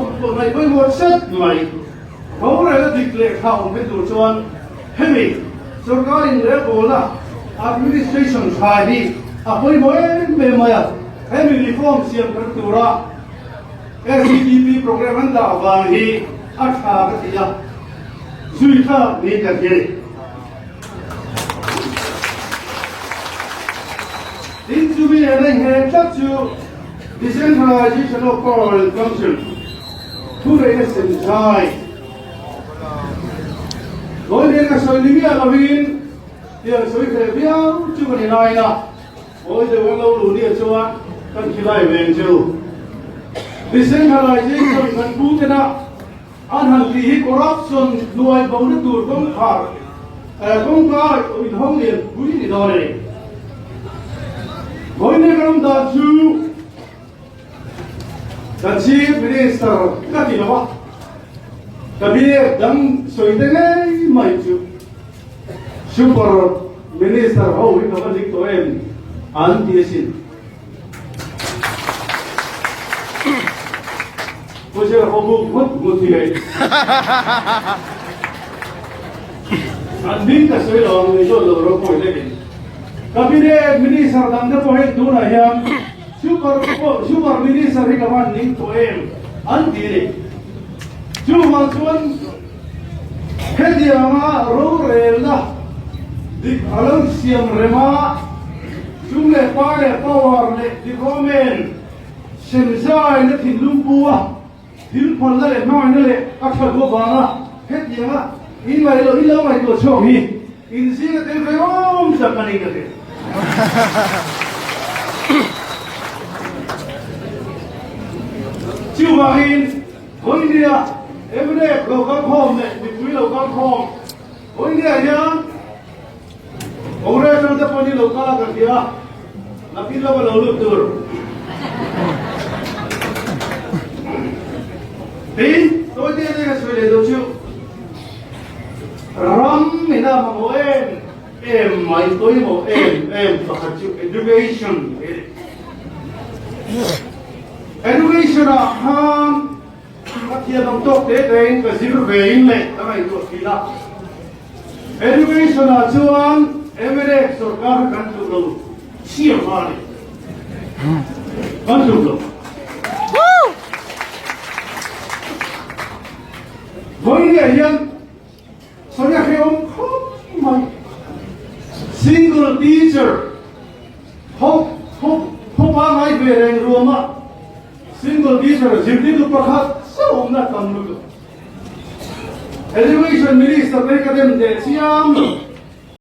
ngaih pawimawh zet mai. Rorelna dik leh tha awm phei tur chuan hemi sorkar inrelbawlna, administration, tha hi a pawimawh em em mai a. Hemi reform siam kher tura SEDP programme an dah vang hi a tha ka ti a, zui thlak niin ka hria a ni. Tin, chumi leh reng tlat chu Decentralization of Power and Function, Thuneihna sem zai, Ngawi nen ka sawi ni miah lovin tiang sawi hreh viau chu ka ni lain a, ngawi deuh an lo luh nia chuan kan khilai ve ang che u. Decentralization kan pu tena an han tih hi corruption hnuai bona tur kawngkhar kawngka inhawng lian pui ni dawn a ni. Ngawi nen ka ram dan chu Ka Chief Minister ka ti lo a, Cabinet dang sawi te ngei mai chu Super Minister ho hi ka va dik tawh em an ti asin. Pu Zira pawh buk nghut nghut hi hei. An hming ka sawi lo ang ni zawt lo ropui lekin. Cabinet Minister dang te pawh hei tunah hian Super super minister hi ka van ning tawh em an ti ni. Chuvang chuan hetianga rorelna dik a lo siam rem a, sum leh pa leh power leh development semzaina thinlung pu a thil phalna leh hmangaihna leh a tha duh avanga hetianga in ngaih loh in lo ngaihtuah chhuak hi In zinga tel ve awm tak a ni ka ti. Chuvangin Vawinia mnf lo kal khawm leh mipui lo kal khawm Vawinia hian Congress ram te pawhin lo kal a ka hria nakin lama lo lut tur. Tin, tawite te ka sawi leh duh chu. Ram ina mamawh em em mai pawimawh em em pakhat chu education hi a ni. Education ah khan ka thiam ang tawk te te in ka zir ve in leh ka ngaihtuah thin a. Education ah chuan mnf sorkar kha kan tluk lo chhiar hma a ni. Kan tluk lo. Vawinia hian sawi a hrehawm khawp mai. Single teacher khawp khawp khawpa ngai ve reng ruama single teacher zirtirtu pakhat chauh awmna tam lutuk. Education Minister te hi ka dem teh chiam lo.